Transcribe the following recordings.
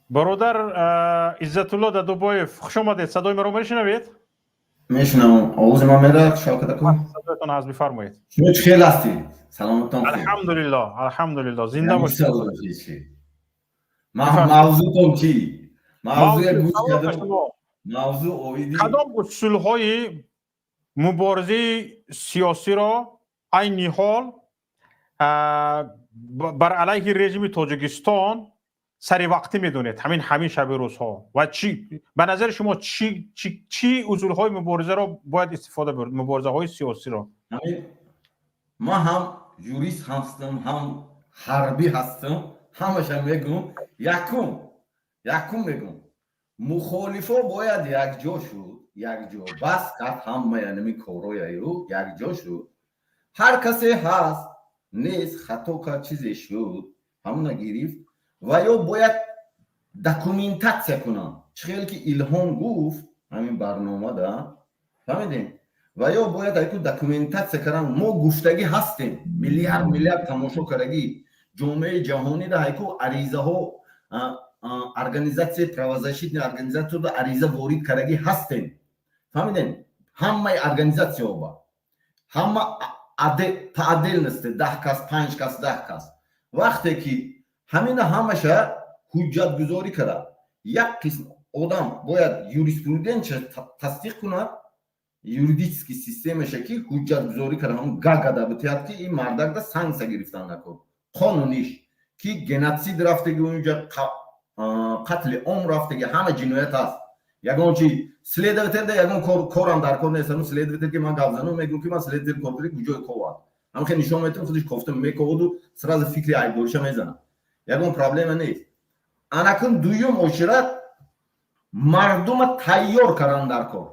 Бародар Иззатулло Дадубоев, хуш омадед. Садои маро мешунавед? Мешунавам. Овози ман меравад, Шавкат ака? Садоятон ҳаст, бифармоед. Шумо чӣ хел ҳастед? Саломатон? Алҳамдулилло, алҳамдулилло, зинда бошед. Мавзӯтон чӣ? Мавзӯя гӯш кардам. Мавзӯ оиди Кадом усулҳои муборизаи сиёсиро айни ҳол бар алайҳи режими Тоҷикистон саривақтӣ медонед, ҳамин шаби рӯзҳо, ва чӣ, ба назари шумо, чӣ усулҳои муборизаро бояд истифода бурд, муборизаҳои сиёсиро? Ман ҳам юрист ҳастам, ҳам ҳарбӣ ҳастам, ҳамаша мегӯм. Якум мегӯм, мухолифо бояд якҷо шуд, якҷо бас кард ҳамаи нами корояю, якҷо шуд. Ҳар касе ҳаст, нест, хато кард, чизе шуд, ҳамуна гирифт ва ё бояд документация кунам, чӣ хел ки Илҳом гуфт ҳамин барномада, фаҳмидем? Ва ё бояд айку документация кардам. Мо гуфтагӣ ҳастем, миллиард миллиард тамошо кардагӣ, ҷомеаи ҷаҳонида ҳайку аризаҳо, организация, правозащитная организация ариза ворид кардагӣ ҳастем, фаҳмидем? Ҳамаи организация ҳоба, ҳама по отдельности, 10 кас, панҷ кас, 10 кас. Вақте ки ҳамина ҳамаша ҳуҷҷатгузорӣ карда, як қисм одам бояд юриспруденция тасдиқ кунад, юридический системаша ки ҳуҷҷатгузорӣ карда, ҳамн Гагада битиҳад, ки ин мардакда санкция гирифтан накун, қонуниш ки геноцид рафтаги, унҷа қатли ом рафтаги, ҳама ҷиноят аст. Ягон чи следователь да ягон корам дар кор нест. Следователь ки ман гап занам, мегӯм, ки ман следователь кор кунӣ, куҷои ковад, ҳам хел нишон метавон, худиш кофта мековаду сразу фикри айбдориша мезанад, ягон проблема нест. Анакун дуюм очират, мардума тайёр кардан дар кор,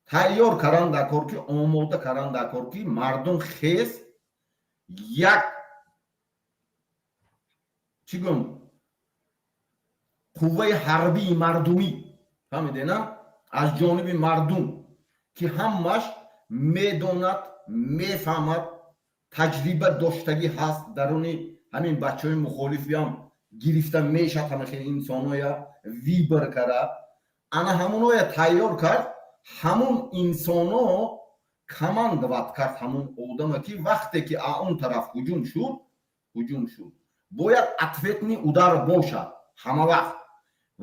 тайёр кардан дар кор, ки омода кардан дар кор, ки мардум хез як, чӣ гӯм, қувваи ҳарбии мардумӣ, фаҳмидена, аз ҷониби мардум, ки ҳамаш медонад, мефаҳмад, таҷриба доштагӣ ҳаст. Даруни ҳамин бачаҳои мухолифиам гирифта мешад, ҳамахел инсоноя выбор кара, ана ҳамуноя тайёр кард, ҳамун инсоно командовать кард, ҳамун одама, ки вақте ки он тараф ҳуҷум шуд, ҳуҷум шуд, бояд ответный удар бошад ҳама вақт.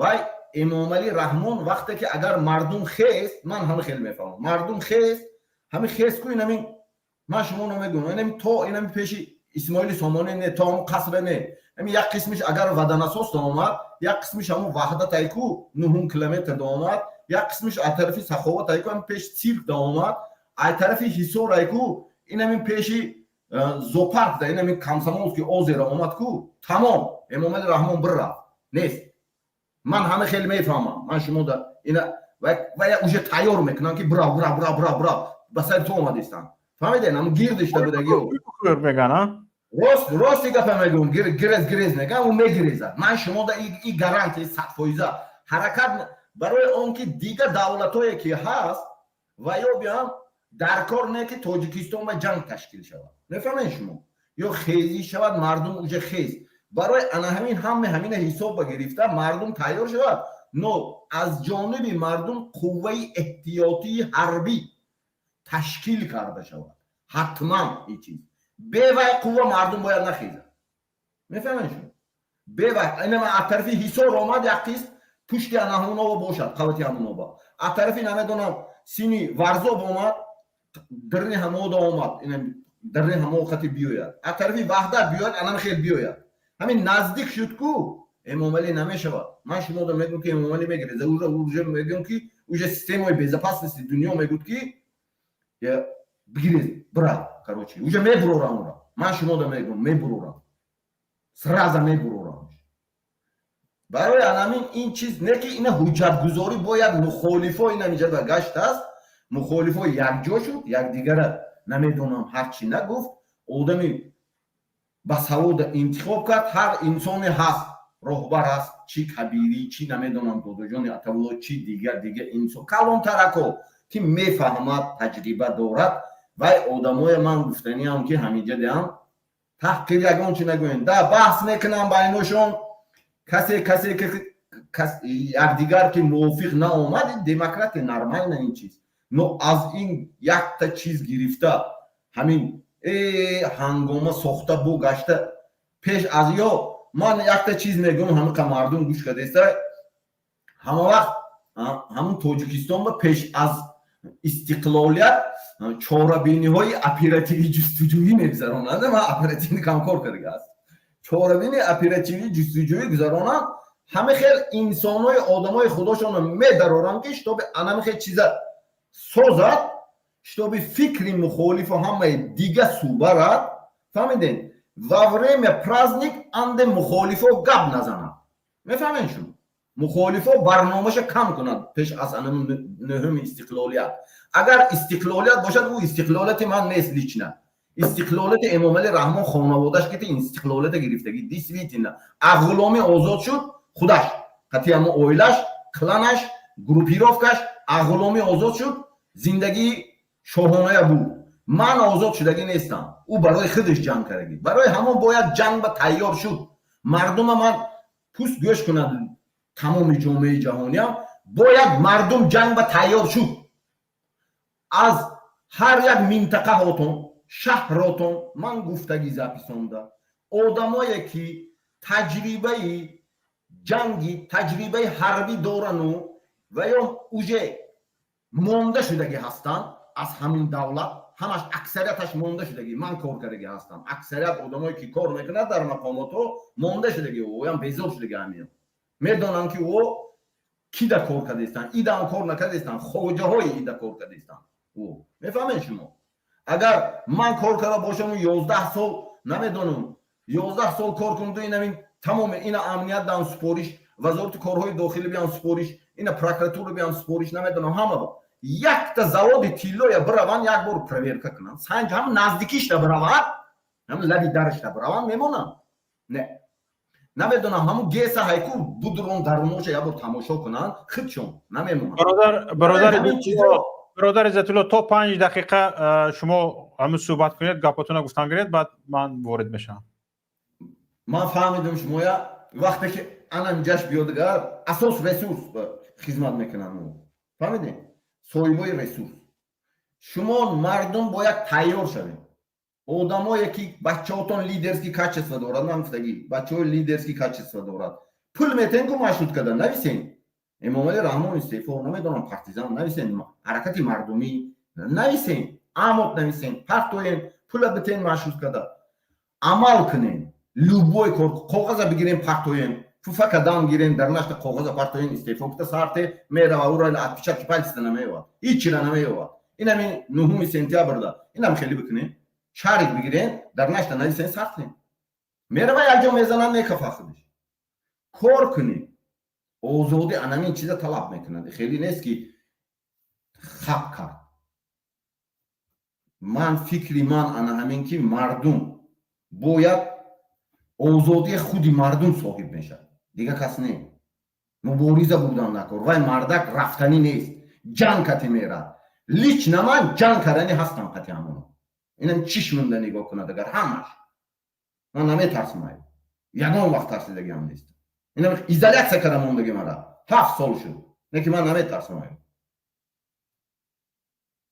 Вай Эмомалӣ Раҳмон, вақте ки агар мардум хест, ман ҳама хел мефаҳмам, мардум хест, ҳами хест ку, инами ман шумо намегӯям, инами то инами пеши Исмоили Сомонӣ не, то ҳамун қасре не, ҳами як қисмиш агар Водонасос омад, як қисмиш ҳамун Ваҳдат айку нуҳум километр омад, як қисмиш аз тарафи Саховат айку ҳами пеши цирк омад, ай тарафи Ҳисор айку инами пеши зоопарк да, инами Комсомольский озеро омад ку, тамом, Эмомали Раҳмон бирафт, нест. Ман ҳама хеле мефаҳмам. Ман шумо да ина ва уже тайёр мекунам, ки бирав, бирав, бирав, бирав, бирав, ба сари ту омадистам, фаҳмиден? Ҳамн гирдишта будаги. Меган. Рост, рости гапа мегӯм, гирез, гирез мегам, ӯ мегирезад. Ман шумо да и гарантия 100%. Ҳаракат барои он ки дигар давлатое ки ҳаст ва ё биям дар кор не, ки Тоҷикистон ба ҷанг ташкил шавад, мефаҳмед шумо, ё хезӣ шавад, мардум уже хез. Барои ана ҳамин ҳаме ҳамина ҳисоб гирифта, мардум тайёр шавад, но аз ҷониби мардум қувваи эҳтиётии ҳарбӣ ташкил карда шавад ҳатман. Ин чиз бевай қувва мардум бояд нахезад, мефаҳмед шумо? Бевай инама аз тарафи Ҳисор омад, як қисм пушти ана ҳамунова бошад, қавати ҳамунова, аз тарафи, намедонам, сини Варзоб омад, дарни ҳамода омад, дарни ҳамо хати биёяд, аз тарафи Ваҳдат биёяд, анам хел биёяд. Ҳамин наздик шуд ку, Эмомалӣ намешавад. Ман шумо мегӯм, ки Эмомалӣ мегиреза. Уже мегӯм, ки уже системаи безопасности дунё мегӯд, ки бигирез, бира, короче, уже мебурорам ура. Ман шумо мегӯм, мебурорам, сразу мебурорам. Барои анамин ин чиз не, ки ина ҳуҷҷатгузорӣ бояд, мухолифо инамиҷа гашт аст, мухолифо якҷо шуд, якдигара, намедонам, ҳарчи нагуфт, одами басавода интихоб кард. Ҳар инсоне ҳаст, роҳбар ҳаст, чӣ Кабирӣ, чӣ, намедонам, додоҷони Атавулло, чӣ дигар дигар инсон калонтарако, ки мефаҳмад, таҷриба дорад, вай одамое. Ман гуфтаниам, ки ҳамиҷа деҳам таҳқир, ягон чи нагӯем да, баҳс мекунам байношон, касе ки Якдигар ки мувофиқ наомад, демократия нормально ин чиз. Но аз ин якта чиз гирифта, ҳамин ҳангома сохта бу гашта пеш аз ё. Ман якта чиз мегӯям, ҳамиқа мардум гӯш кардеста. Ҳама вақт ҳамун Тоҷикистон ба пеш аз истиқлолият чорабиниҳои оперативӣ ҷустуҷӯӣ мегузаронанд. Ман оперативный ҳамкор кардаги аст, чорабини оперативӣ ҷустуҷӯӣ гузаронанд. Ҳама хел инсонҳои, одамои худошонро медароранд, ки чтобы анами хел чиза созад, чтобы фикри мухолифу ҳамаи дига су барад. Фаҳмидем? Во время праздник анде мухолифо гап назанад. Мефаҳмед шумо? Мухолифо барномаша кам кунад пеш аз анами нӯҳуми истиқлолият. Агар истиқлолият бошад, ӯ истиқлолияти ман нест лично, истиқлолияти Эмомалӣ Раҳмон, хонаводаш ки истиқлолията гирифтагӣ. Действительно, аз ғуломӣ озод шуд худаш қатъи ҳамо оилаш, кланаш, группировкаш аз ғуломӣ озод шуд, зиндагии шоҳоная буд. Ман озод шудагӣ нестам. Ӯ барои худаш ҷанг кардагӣ, барои ҳамон бояд ҷанг ба тайёр шуд. Мардума ман пӯст гӯш кунад, тамоми ҷомеаи ҷаҳониам бояд мардум ҷанг ба тайёр шуд. Аз ҳар як минтақаҳотон, шаҳротон, ман гуфтагӣ записонда, одамое ки таҷрибаи ҷанги, таҷрибаи ҳарбӣ дорану ва ё уже монда шудагӣ ҳастанд аз ҳамин давлат, ҳамаш аксарияташ монда шудагӣ. Ман кор кардагӣ ҳастам. Аксарият одамое ки кор мекунад дар мақомотҳо, монда шудагӣ, оям безор шудагӣ. Ҳамиё медонам, ки ӯ кида кор кардаистанд, идам кор накардаистанд, хоҷаҳои ида кор кардаистанд. Ӯ мефаҳмед шумо? Агар ман кор карда бошаму 11 сол, намедонам, 11 сол кор кунду, инамин тамоми ина амният дан супориш, Вазорати корҳои дохилӣ биям супориш, ина прокуратура биям супориш, намедонам, ҳама якта заводи тиллоя бираванд, як бор проверка кунанд, санҷ ҳам наздикишта биравад, ҳам лаби дарашта бираванд, мемонанд. Не, намедонам, ҳамун геса ҳайку будурон, даруноша як бор тамошо кунанд, худшон намемонанд. Бародар Иззатулло, то 5 дақиқа шумо ҳамин суҳбат кунед, гапотона гуфтан гиред, баъд ман ворид мешавам. Ман фаҳмидам шумоя. Вақте ки анам ҷаш биёдигар, асос ресурс хизмат мекунанд. Фаҳмидем? Соҳибои ресурс шумо мардум бояд тайёр шавед. Одамое ки бачаҳотон лидерский качество дорад, ман гуфтагӣ, бачаҳои лидерский качество дорад, пул метен ку машрут карда нависен «Эмомали Раҳмон истеъфо», намедонам, партизан нависен, ҳаракати мардумӣ нависен, амот нависен, партоен, пула битен, машрут карда амал кунен. Любой кор, коғаза бигирем, партоен, фуфака дам гирем, дар нашта коғаза партоен, истеъфо кута сарте мерава, ура отпечатки пальца намеёвад, ҳичира намеёвад. Инами нуҳуми сентябрда инам хеле бикунем, шарик бигирем, дар нашта нависен, сартем, мерава, якҷо мезанад, мекафа худиш. Кор кунем, озодӣ анамин чиза талаб мекунад. Хеле нест ки хап кард. Ман фикри ман ана ҳамин, ки мардум бояд озодии худи мардум соҳиб мешавад, дигар кас не. Мубориза бурдан накор, вай мардак рафтанӣ нест, ҷанг кати мерад. Лично ман ҷанг кардани ҳастам қати ҳамоно. Инам чишмунда нигоҳ кунад агар ҳамаш, ман наметарсам, ягон вақт тарсидагиам нест. Инам изолятсия карда мондаги мара, 7 сол шуд, не ки ман наметарсам,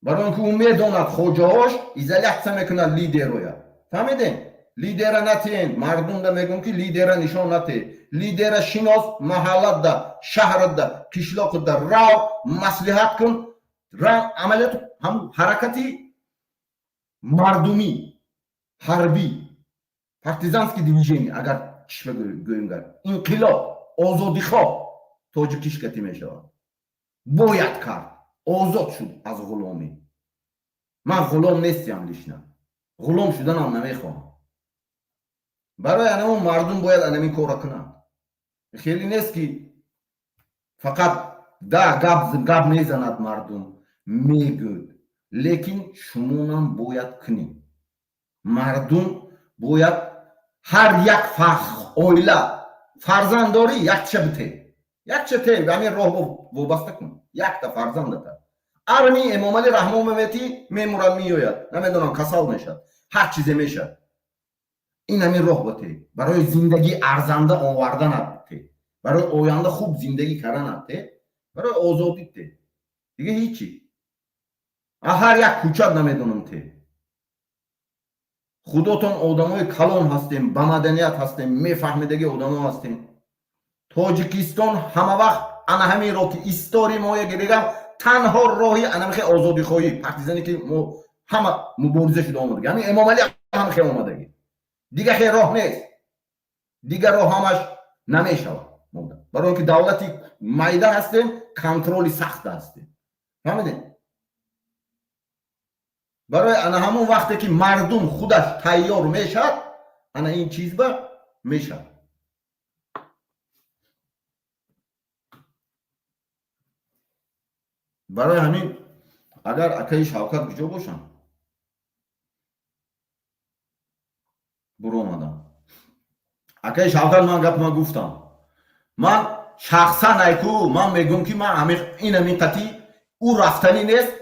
барои он ки ӯ медонад, хоҷаҳош изолятсия мекунад лидероя. Фаҳмидем? Лидера натиен. Мардумда мегӯм, ки лидера нишон нате. Лидера шинос, маҳаллатда, шаҳрда, қишлоқда рав, маслиҳат кун, амалиёт, ҳам ҳаракати мардумӣ, ҳарбӣ, партизанский движение, агар чишма гӯем, гар инқилоб, озодихоҳ тоҷикишкатӣ мешавад. Бояд кард, озод шуд аз ғуломӣ. Ман ғулом нестиам лично, ғулом шуданам намехоҳам. Барои анамон мардум бояд анамин корро кунанд. Хеле нест, ки фақат да гап гап мезанад мардум, мегӯд, лекин шумонам бояд кунем. Мардум бояд ҳар як оила фарзанд дорӣ, якча бите, якча те, ҳамин роҳ вобаста кун якта фарзандата. Армии Эмомалӣ Раҳмон меметӣ, мемурад, меояд, намедонам, касал мешавад, ҳар чизе мешавад. Ин ҳамин роҳ бате, барои зиндагӣ арзанда оварданат те. Барои оянда хуб зиндагӣ карданат те, барои озодит те. Дига ҳичи. А ҳар як кӯчат намедонам те. Худотон одамои калон ҳастем, ба маданият ҳастем, мефаҳмидаги одамо ҳастем. Тоҷикистон ҳама вақт ана ҳамин роҳ ки истории мо яке дигам танҳо роҳи анамихе озодихоҳӣ, партизане ки мо ҳама мубориза шуда омадаги. Ҳамин Эмомалӣ ҳам хе омадаги. Дига хе роҳ нест. Дигар роҳ ҳамаш намешавад. Барои ки давлати майда ҳастем, контроли сахта ҳастем. Фаҳмидем? Барои ана ҳамон вақте ки мардум худаш тайёр мешавад, ана ин чиз ба мешавад. Барои ҳамин агар акаи Шавкат куҷо бошанд, буромадам. Акаи Шавкат, ман гап ман гуфтам. Ман шахсан айку ман мегӯм ки ман ин ҳамин қатӣ ӯ рафтанӣ нест,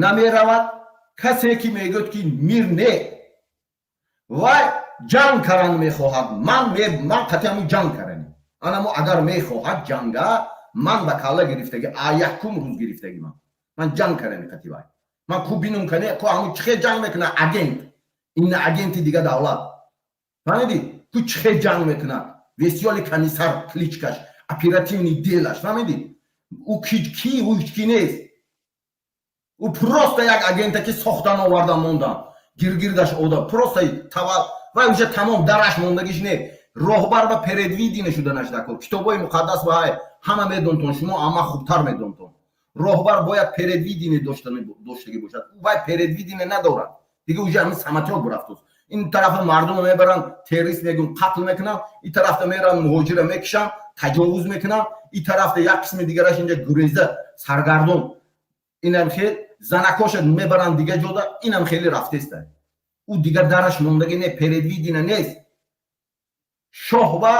намеравад. Касе ки мегӯяд ки мир не, вай ҷанг каран мехоҳад. Ман қатъи ҳамун ҷанг карани. Анамо агар мехоҳад ҷанга, ман ба калла гирифтагӣ, а якум рӯз гирифтагӣ ман. Ман ҷанг карани қатъи вай. Ман ку бинум кане, ку ҳамун чихе ҷанг мекунад агент. Ин агенти дига давлат. Фаҳмидӣ? Ку чихе ҷанг мекунад? Весёли комиссар кличкаш, оперативный делаш, фаҳмидӣ? Ӯ ки, ӯ ки нест. Ӯ просто як агента ки сохтан овардан мондан. Гиргирдаш одам, просто тавал вай уже тамом дараш мондагиш не. Роҳбар ба предвидение шуданаш дакор. Китобҳои муқаддас ба ҳай ҳама медонтон, шумо ама хубтар медонтон. Роҳбар бояд предвидение доштагӣ бошад. Вай предвидение надорад. Дига уже ҳамин самотёк бурафтост. Ин тарафа мардумро мебаранд, террорист мегӯн, қатл мекунанд, ин тарафта меранд, муҳоҷира мекушанд, таҷовуз мекунанд, ин тарафта як қисми дигараш инҷа гуреза саргардон. Инам хел занакоша мебаранд дига ҷода, инам хеле рафтеста. Ӯ дигар дараш мондагӣ не, предвидение нест. Шоҳ ба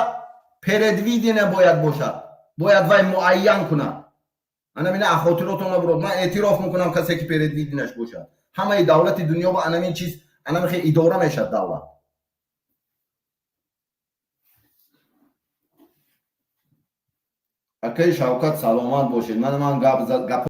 предвидение бояд бошад. Бояд вай муайян кунад. Ана мина хотиротон набурод. Ман эътироф мекунам касе ки предвидениаш бошад. Ҳамаи давлати дунё ба анамин чиз, анамин хел идора мешавад давлат. Акаи Шавкат, саломат бошед. Ман гап